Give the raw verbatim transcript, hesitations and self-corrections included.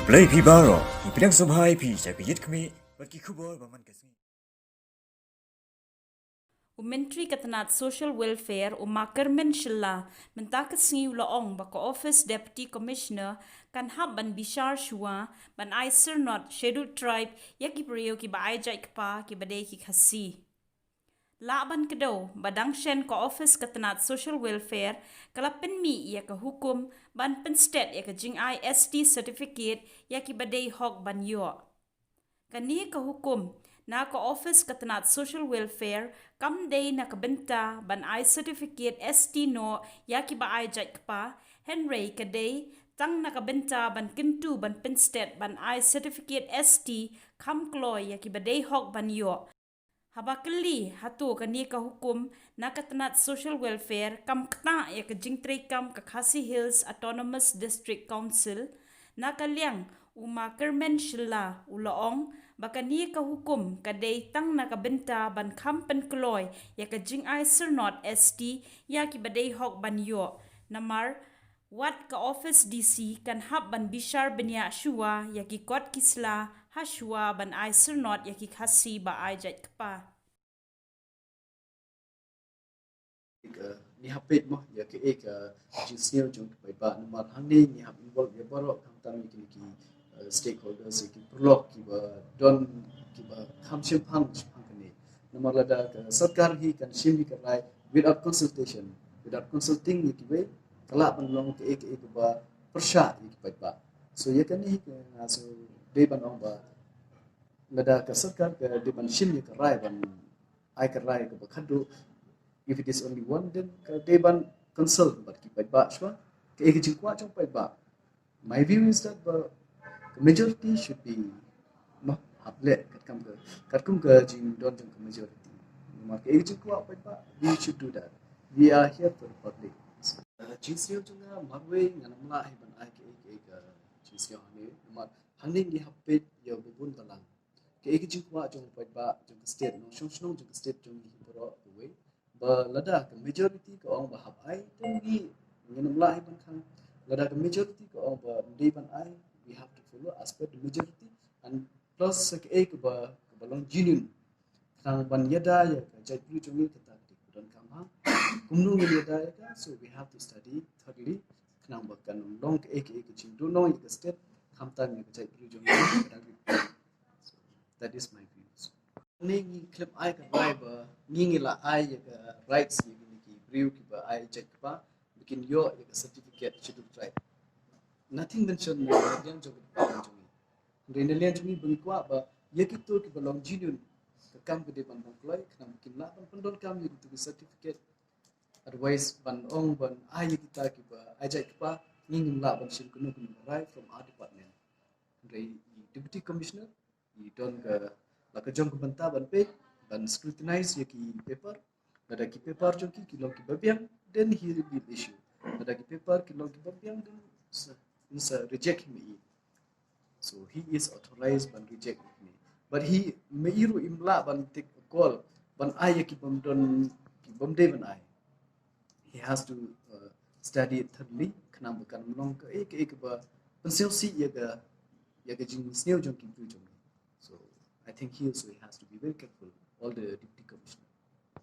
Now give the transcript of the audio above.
Blei phi baroh, ngi pdiang sngewbha ïa phi sha ka Ïit Khmih bad ki khubor ba man ka sngi. U Myntri ka tnat Social Welfare, u Ma Kyrmen Shylla, mynta ka sngi u la ong ba ka Office Deputy Commissioner kan hap ban bishar shuwa ban ai syrnod Scheduled Tribe ïa ki briew kiba ai jait kpa kiba dei ki Khasi. Lah ban kdew ba dang shen ka office ka tnat Social Welfare ka la pynmih ïa ka hukum ban pynsted ïa ka jingai S T certificate ïa kiba dei hok ban ïoh. Kane ka hukum na ka office ka tnat Social Welfare kam dei na ka bynta ban ai certificate S T noh ïa kiba ai jait kpa, hynrei ka dei tang na ka bynta ban kyntu ban pynsted ban ai certificate S T kham kloi ïa kiba dei hok ban ïoh. Haba kylli hato kane ka hukum na ka tnat Social Welfare kam ktah ïa ka jingtreikam ka Khasi Hills Autonomous District Council, na ka liang u Ma Kyrmen Shylla u la ong ba kane ka hukum ka dei tang na ka bynta ban kham pynkloi ïa ka jingai syrnod S T ïa kiba dei hok ban ïoh. Namar wat ka office D C kan hap ban bishar bniah shuwa ïa ki kot ki sla ha shuwa ban ai syrnod ïa ki Khasi ba ai jait kpa. Ka, ngi hap peit mo ïa kaei ka jingsniew jong ki paidbah, namar hangne ngi hap involve ïa baroh, khamtam ïa kine ki, eh, stakeholders, ïa ki paralok kiba don, kiba kham shemphang shemphang kane. Namar lada ka sorkar hi kan shim ïa ka rai without consultation, without consulting ïa kiwei, ka lah ban long kaei kaei kaba pyrshah ïa ki paidbah. So ïa kane hi ka nga shu dei ban ong ba lada ka sorkar ka dei ban shim ïa ka rai ban ai ka rai kaba khadduh, if it is only one, then ka dei ban consult bad ki paidbah shuwa, kaei ka jingkwah jong paidbah. My view is that ba ka majority should be, noh, hap leh katkam ka, katkum ka jingdon jong ka majority. Namar kaei ka jingkwah paidbah, we should do that. We are here for the public. Uh, jingsniew jong nga marwei ngan ym lah hi ban ai kaei kaei ka jingsniew hangne. Namar hangne ngi hap peit ïa u ba bun balang. Kaei ka jingkwah jong u paidbah jong ka state, nongshong shnong jong ka state jong ngi hi baroh kawei. Ba lada ka majority ka ong ba hap ai, then ngi, ngin ym lah hi ban khang. Lada ka majority ka ong ba ym dei ban ai, we have to follow as per the majority. And plus sa kaei kaba, kaba long genuine, khnang ban ïada ïa ka jaitbynriew jong ngi kata ka dei kaba donkam bha. Kumno ngin ïada ïa ka, so we have to study thoroughly, khnang ba kan long kaei kaei ka jingduhnong ïa ka state, khamtam ïa ka jaitbynriew jong ngi kaba dang rit. So that is my views. Ngi, ngi khlem ai ka rai ba ngi, ngi la ai ïa ka rights ïa kine ki briew kiba ai jait kpa ba kin ïoh ïa ka certificate Scheduled Tribe. Nothing mentioned na liang jong ka department jong ngi. Hynrei na liang jong ngi ba ngi kwah ba ïa kito kiba long genuine, ka kam ka dei ban long kloi, khnang ba kin lah ban pyndonkam ïa kito ki certificate. Otherwise ban ong ban ai ïa kita kiba ai jait kpa, ngi ngim lah ban shim kano kano ka rai from our department. Hynrei i Deputy Commissioner i don ka, la ka jong ka bynta ban peit, ban scrutinize ïa ki paper. Lada ki paper jong ki ki long kiba biang, then he will issue. Lada ki paper ki long kiba biang, then sa, sa reject hi ma i. So he is authorized ban reject hi ma i. But hi, ma i ruh im lah ban take a call ban ai ïa ki bym don, ki bym dei ban ai. He has to, uh, study it thoroughly, khnang ba kan long kaei kaei kaba pynsngewsih ïa ka, ïa ka jingsniew jong ki briew jong ngi. So I think he also has to be very careful, all the deputy commissioner.